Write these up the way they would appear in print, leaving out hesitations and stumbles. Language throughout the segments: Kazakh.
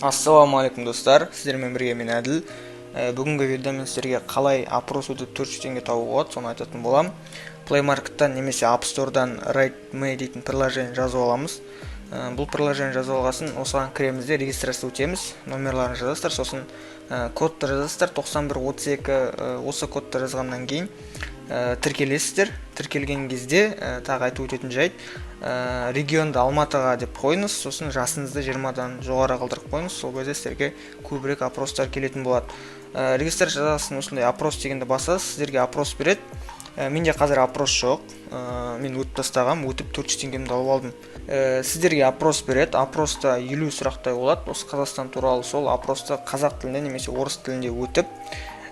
Ассалаумағалейкум, достар! Сіздермен бірге мен, Әділ. Бүгінгі видеода мен сіздерге қалай опрос өтіп 400 теңге табуға болады, соны айтатын боламын. Play Market'тан немесе App Store'дан Rate Me дейтін приложение жазып аламыз. Бұл приложение жазып алғасын, осыған кіреміз де, регистрация өтеміз. Номерларын жазасыздар, сосын кодты жазасыздар: 9132. Осы кодты жазғаннан кейін тіркелесіздер. Тіркелген кезде тағы айтып өтетін жайт: регионды Алматыға деп қойыңыз, сосын жасыңызды 20-дан жоғары қылдырып қойыңыз. Сол кезде сіздерге көбірек опростар келетін болады. Регистрация жасасын, осындай опрос дегенді басасыз, сіздерге опрос береді. Менде қазір опрос жоқ, мен өтіп тастағанмын, өтіп 400 теңгемді алып алдым. Сіздерге опрос береді. Опроста 50 сұрақтай болады осы Қазақстан туралы. Сол опросты қазақ тілінде немесе орыс тілінде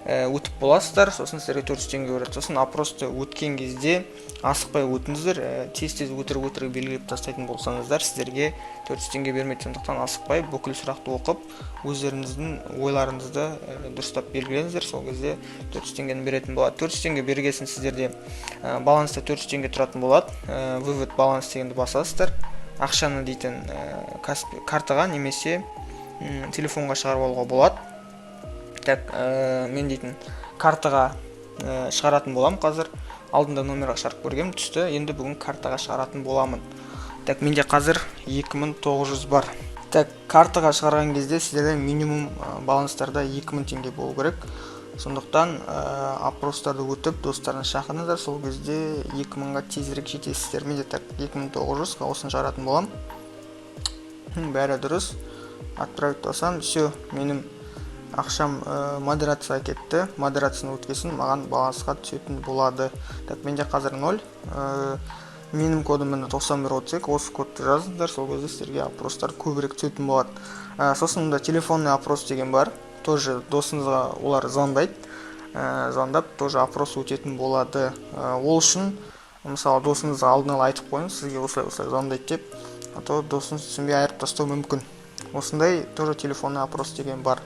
өтіп боласыздар, сосын сіздерге 400 теңге береді. Сосын опросты өткен кезде асықпай өтіңіздер. Тез тез өтірік өтірік белгілеп тастайтын болсаңыздар, сіздерге 400 теңге бермейді. Сондықтан асықпай, бүкіл сұрақты оқып, өздеріңіздің ойларыңызды дұрыстап белгілеңіздер. Сол кезде 400 теңгені беретін болады. 400 теңге бергесін, сіздерде баланста 400 теңге тұратын болады. Вывод баланс дегенді басасыздар. Ақшаны дейтін картаға немесе телефонға шығарып алуға болады. Так, мен дейтін картаға шығаратын боламын қазір. Алдында номерға шығарып көргем, түсті. Енді бүгін картаға шығаратын боламын. Так, менде қазір 2900 бар. Так, картаға шығарған кезде сіздерде минимум баланстарда 2000 теңге болу керек. Сондықтан опростарды өтіп, достарыңызды шақырыңыздар, сол кезде 2000-ға тезірек жетесіздер. Менде, так, 2900, осыны шығаратын боламын. Бәрі дұрыс, отправить басамын. Все, менің ақшам модерацияға кетті. Модерацияны өткесін, маған балансқа түсетін болады. Так, менде қазір 0. Менің кодым міне, 9132. Осы кодты жазыңыздар, сол кезде сіздерге опростар көбірек түсетін болады. Сосын мында телефонный опрос деген бар. Тоже досыңызға олар звондайды, звондап тоже опрос өтетін болады. Ол үшін, мысалы, досыңызға алдын ала айтып қойыңыз, сізге осылай осылай звондайды деп, а то досыңыз түсінбей, айырып тастауы мүмкін. Осындай тоже телефонный опрос деген бар.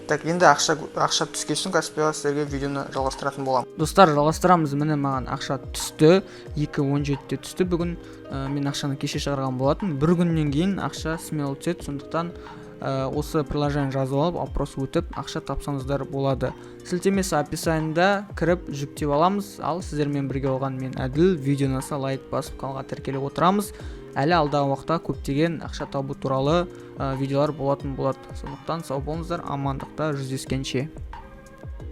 Так, енді ақша түскен соң Каспиға сіздерге видеоны жалғастыратын боламын. Достар, жалғастырамыз. Міне, маған ақша түсті, 2:17-те түсті бүгін. Мен ақшаны кеше шығарған болатын. Бір күннен кейін ақша смело түседі. Сондықтан осы приложение жазып алып, опрос өтіп, ақша тапсаңыздар болады. Сілтемесі описаниеда, кіріп жүктеп аламыз. Ал сіздермен бірге болған мен, Әділ. Видеоны лайк басып, каналға тіркеліп отырамыз. Әлі алдағы уақытта көптеген ақша табу туралы видеолар болатын болады. Сондықтан сау болыңыздар, амандықта жүздескенше.